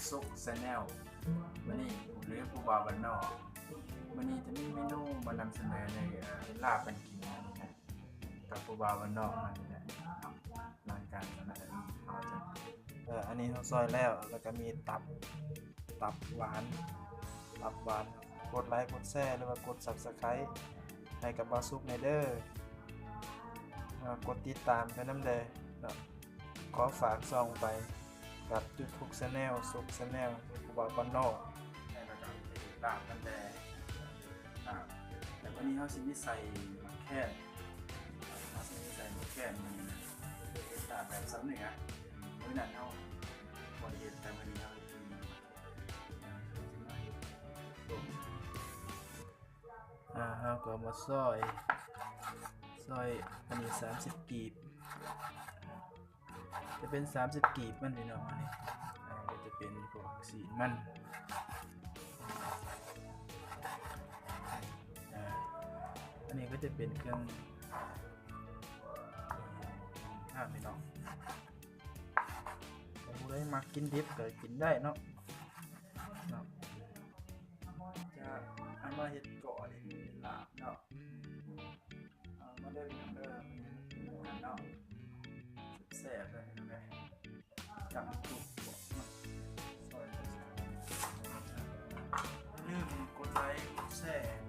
ສຸກ Channel ມື້ນີ້ ຫຼື ຜູ້ບ່າວບ້ານນອກ. ມື້ນີ້ຈະມີເມນູມານຳສະເໜີໃນ ເອີ ເຮັດລາບກັນກິນກັບຜູ້ບ່າວບ້ານນອກເຮົານີ້ແຫຼະເນາະ. ຫຼັງຈາກນັ້ນເຮົາຈະ ເອີ ອັນນີ້ເຮົາຊອຍແລ້ວ ແລ້ວກໍມີຕັບ ຕັບຫວານ ຕັບຫວານ. ກົດໄລ ກົດແຊ ຫຼືວ່າກົດ Subscribe ໃຫ້ກັບບ່າວສຸກແດ່ເດີ ແລ້ວກົດຕິດຕາມໄປນຳແດ່ເນາະ. ຂໍຝາກຊ່ອງໄປກັບ YouTube Channel ສຸກ Channel ຜູ້ບ່າວບ້ານນອກ ແລ້ວກໍຕິດຕາມກັນແດ່. ອ່າ ແຕ່ມື້ນີ້ເຮົາຊິມີໃສ່ໝາກແຄນ ເຮົາຊິມີໃສ່ໝາກແຄນ ມື້ນີ້ເຮັດຕາມແບບຊຳເໜືອ. ມື້ນັ້ນເຮົາບໍ່ໄດ້ເຮັດ ແຕ່ມື້ນີ້ເຮົາເຮັດ ອ່າ ເຮົາກໍເອົາມາຊອຍ ຊອຍ ອັນນີ້ສາມສິບກີບ ຈະເປັນສາມສິບກີບມັນ ພີ່ນ້ອງ. ອັນນີ້ ອ່າ ກໍຈະເປັນພວກຊີ້ນມັນ ອ່າ ອັນນີ້ກໍຈະເປັນເຄື່ອງ ອ່າ ພີ່ນ້ອງ ຖ້າຜູ້ໃດມັກກິນດິບກໍກິນໄດ້ເນາະ ເນາະ. ຈະເອົາມາເຮັດກ້ອຍເປັນລາບເນາະ. ເອົາມາເດີພີ່ນ້ອງເດີ ມາກິນນຳກັນເນາະ ແຊບໆເລີຍພີ່ນ້ອງເດີ. ຈຳຈຸບ ຢ່າລືມກົດໄລ ກົດແຊ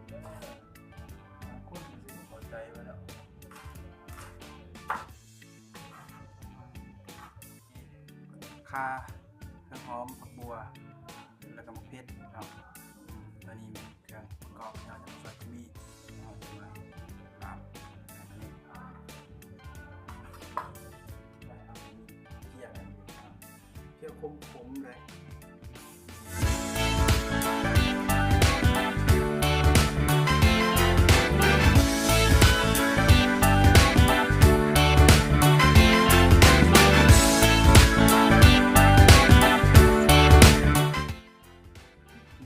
ເດີ. ບາງຄົນຊິບໍ່ເຂົ້າໃຈວ່າແລ້ວ ຂ່າ, ເຄື່ອງຫອມ, ຜັກບົ່ວ ແລ້ວກໍໝາກເຜັດເນາະ. ອືມ ຕົວນີ້ແມ່ນເຄື່ອງປະກອບເນາະ ສ່ວນທີ່ມີ ເຮົາຈະມາປາບອັນນີ້ ພຽງ ພຽງ ຂົມໆເລີຍ.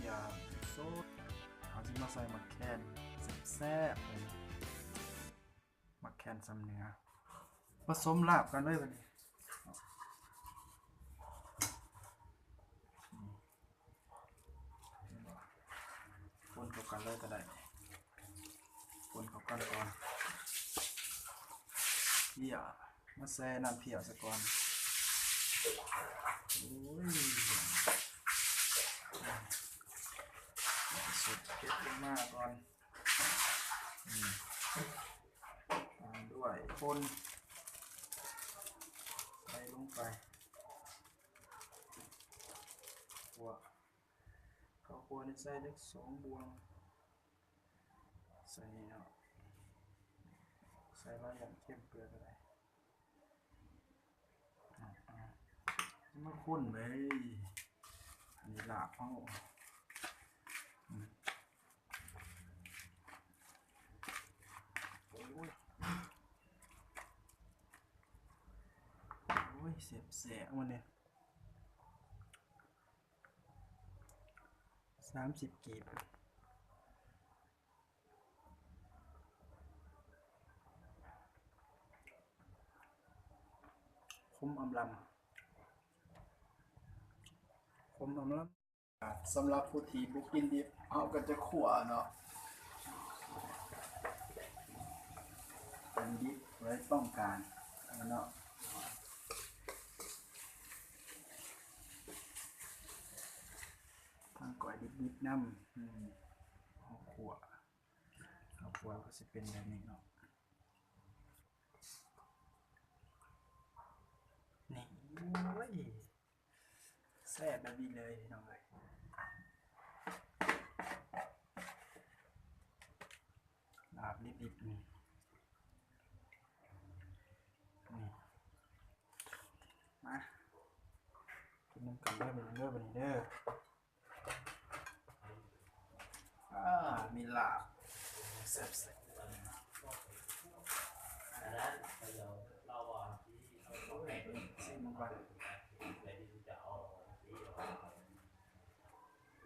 ຢ່າໂຊດ ເຮົາຊິມາໃສ່ໝາກແຄນແຊບໆເລີຍ. ໝາກແຄນຊຳເໜືອ ປະສົມລາບກັນເລີຍບັດນີ້. ຄົນເຂົ້າກັນເລີຍກໍໄດ້ ຄົນເຂົ້າກັນກ່ອນ. ເອີຍ ມາແຊ່ນ້ຳພຽວຊະກ່ອນ. ໂອ້ຍ ໃສ່ເຜັດລົງມາກ່ອນ. ອືມ ຕາມດ້ວຍປົ່ນ ໃສ່ລົງໄປ. ຂົ້ວ ເຂົ້າຂົ້ວນີ້ໃສ່ຈັກສອງບ່ວງ ໃສ່ເນາະ ໃສ່ຫຼາຍຢ່າງ ເຄັມເກືອກໍໄດ້. ອ່າ ມາຄົນເວີຍ ອັນນີ້ລາບເຮົາ. ອືມ ໂອ້ຍ ໂອ້ຍ ແຊບໆ ມື້ນີ້ ສາມສິບກີບ. ຂົມອຳລຳ ຂົມອຳລຳ. ສຳລັບຜູ້ທີ່ບໍ່ກິນດິບ ເຮົາກໍຈະຂົ້ວເນາະ ກິນດິບ ຜູ້ໃດຕ້ອງການເນາະ ທັງກ້ອຍດິບໆນຳ. ອືມ ເຮົາຂົ້ວ ເຮົາຂົ້ວກໍຊິເປັນແບບນີ້ເນາະ. ນີ້ ໂອ້ຍ ແຊບແບບນີ້ເລີຍພີ່ນ້ອງເອີຍ ລາບດິບໆ ນີ້ ນີ້ ມາ ກິນນຳກັນເດີພີ່ນ້ອງເດີ ບັດນີ້ເດີ. ອ່າ ມີລາບແຊບໆ ຊີມເບິ່ງກ່ອນ.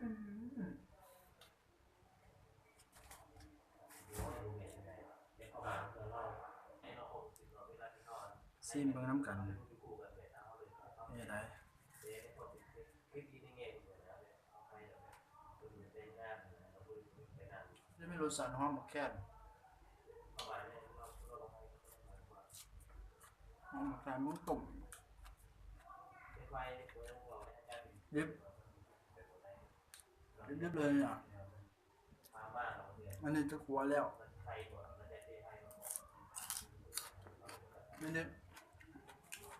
ອືມ ຊີມເບິ່ງນຳກັນ ເປັນຈັ່ງໃດ? ເປັນຈັ່ງໃດ? ມີລົດຊາດຫອມໝາກແຄນ ຫອມໝາກແຄນມັນຕົ້ມ ດິບ ດິບໆເລີຍນີ້ນະ. ອັນນີ້ຈະຂົ້ວແລ້ວ ນີ້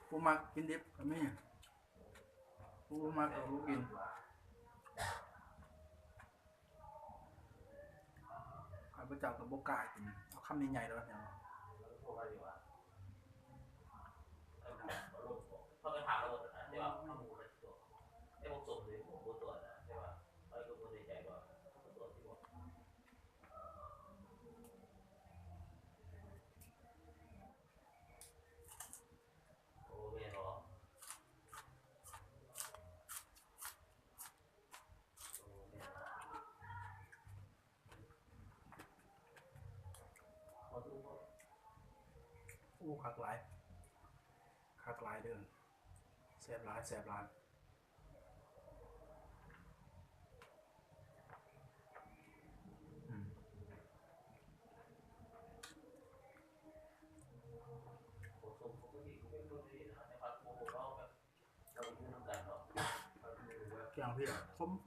ຜູ້ມັກກິນດິບກໍມີ ຜູ້ບໍ່ມັກກໍບໍ່ກິນ. ຂ້າພະເຈົ້າກໍບໍ່ກ້າກິນ ເອົາຄຳໃຫຍ່ໆໂລດ. ໂອ້ ຄັກຫຼາຍ ຄັກຫຼາຍເດີ ແຊບຫຼາຍ ແຊບຫຼາຍ. ແກງເຜັດ ຂົມໆ ປ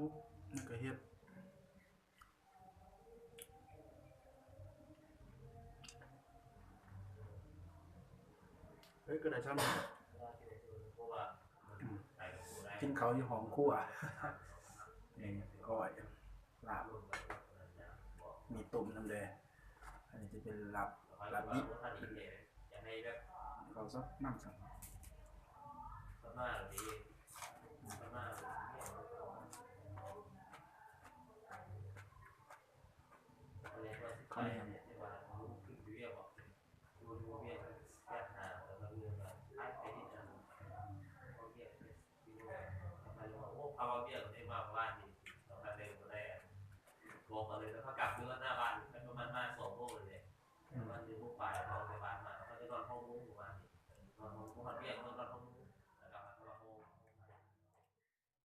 ຸບ ມັນກະເຮັດ ເອີ ກະໄດ້ຊ່ຳນີ້ ອືມ ກິນເຂົ້າຢູ່ຫ້ອງຄົວ ນີ້ ກ້ອຍ ລາບ ມີຕົ້ມນຳແດ່. ອັນນີ້ຈະເປັນລາບ ລາບດິບ ເຂົ້າຊະ ນ້ຳຊະ.